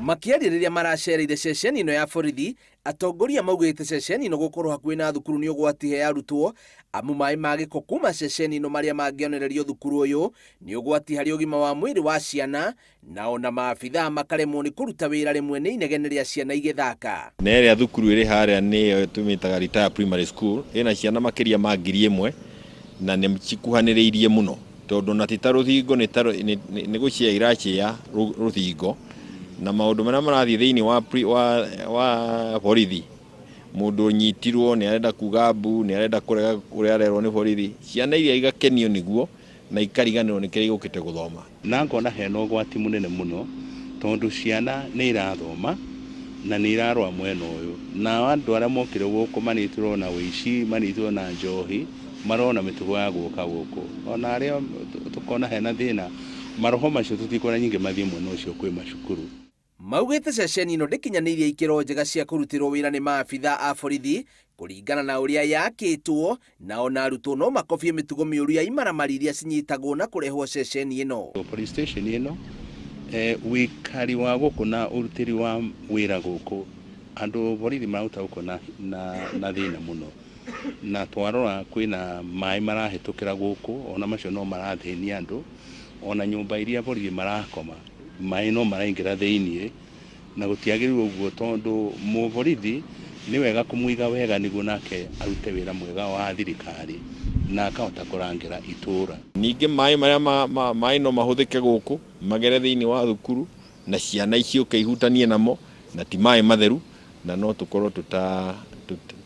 Makĩaria rĩrĩa maracereire ceceni ĩno ya borithi, atongoria maugĩte ceceni ĩno gũkorwo hakuhĩ na thukuru nĩ ũgwati he arutwo, amu maĩ ma gĩko kuma ceceni ĩno marĩa mangĩonererio thukuru ũyũ nĩ ũgwati harĩ ũgima wa mwĩrĩ wa ciana, na ona maabithaa makaremwo nĩ kũruta wĩra rĩmwe nĩ inegene rĩa ciana igĩthaka. Na ĩrĩa thukuru ĩrĩ harĩa nĩyo tũmĩtaga Retire Primary School, ĩna ciana makĩria ma 1000 na nĩ cikuhanĩrĩirie mũno tondũ na ti ta rũthingo nĩ ta nĩ gũcĩa iracĩa rũthingo na maũndũ marĩa marathiĩ thĩinĩ wa, wa, wa borithi mũndũ ũnyitirwo nĩ arenda kuga mbu nĩ arenda kũrega ũrĩa arerwo nĩ borithi ciana iria igakenio nĩguo na ikariganĩrwo nĩ kĩrĩa igũkĩte gũthoma. Na ngona hena ũgwati mũnene mũno tondũ ciana nĩ irathoma na nĩ irarũa mwena ũyũ. Nao andũ arĩa mokire gũkũ manyitirwo na ũici, manyitirwo na njohi, marona mĩtugo ya gũka gũkũ. Ona arĩa tũkona hena thĩna, maroho macio tũtikuona nyingĩ mathiĩ mwena ũcio kwĩ macukuru. Maugĩte ceceni ĩno ndĩkinyanĩirie ikĩro njega cia kũrutĩrwo wĩra nĩ maabithaa a borithi kũringana na ũrĩa yakĩtwo, na ona arutwo no makobie mĩtugo mĩũru ya imaramari iria cinyitagwo na kũrehwo ceceni ĩno. Police station ĩno, wĩikari wa gũkũ na ũrutĩri wa wĩra gũkũ, andũ borithi mararuta gũkũ na, na, na thĩna mũno. Na twarora kwĩna maĩ marahĩtũkĩra gũkũ, ona macio no marathĩnia andũ, ona nyũmba iria borithi marakoma, maĩ no maraingĩra thĩiniĩ, na gũtiagĩrĩirwo ũguo tondũ mũborithi nĩ wega kũmũiga wega nĩguo nake arute wĩra mwega wa thirikari na akahota kũrangĩra itũũra. Ningĩ maĩ marĩa maĩ no mahũthĩke gũkũ magere thĩinĩ wa thukuru na ciana iciũke ihutanie namo na ti maĩ matheru na no tũkorwo tũta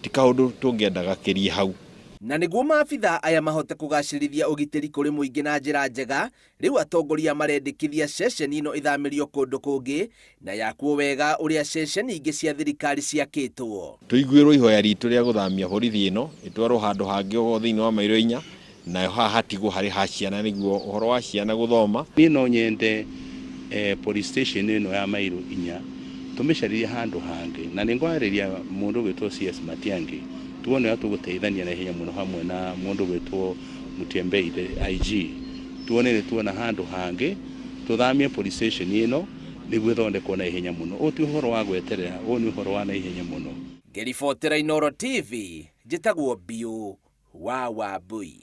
ti kaũndũ tũngĩenda gakĩrie hau. Na nĩguo maabithaa aya mahote kũgacĩrithia ũgitĩri kũrĩ mũingĩ na njĩra njega, rĩu atongoria marendekithia ceceni ĩno ĩthamĩrio kũndũ kũngĩ na yakwo wega ũrĩa ceceni ingĩ cia thirikari ciakĩtwo. Tũiguĩrwo ihoya ritũ rĩa gũthamia borithi ĩno ĩtwarwo handũ hangĩ o thĩinĩ wa mairo inya nayo haha hatigwo harĩ ha ciana nĩguo ũhoro wa ciana gũthoma. Niĩ no nyende police station ĩno ya mairo inya tũmĩcarĩrie handũ hangĩ na nĩ ngwarĩria mũndũ ũgwĩtwo CS Matiang'i tuone ũrĩa tũgũteithania na ihenya mũno hamwe na mũndũ ũgwĩtwo Mutiembei the IG tuone nĩ tuona handũ hangĩ tũthamie police station ĩno nĩguo ĩthondekwo na ihenya mũno. Ũyũ ti ũhoro wa gweterera, ũyũ nĩ ũhoro wa na ihenya mũno. Ngĩribotera Inooro TV, njĩtagwo Mbiũ wa Wambui.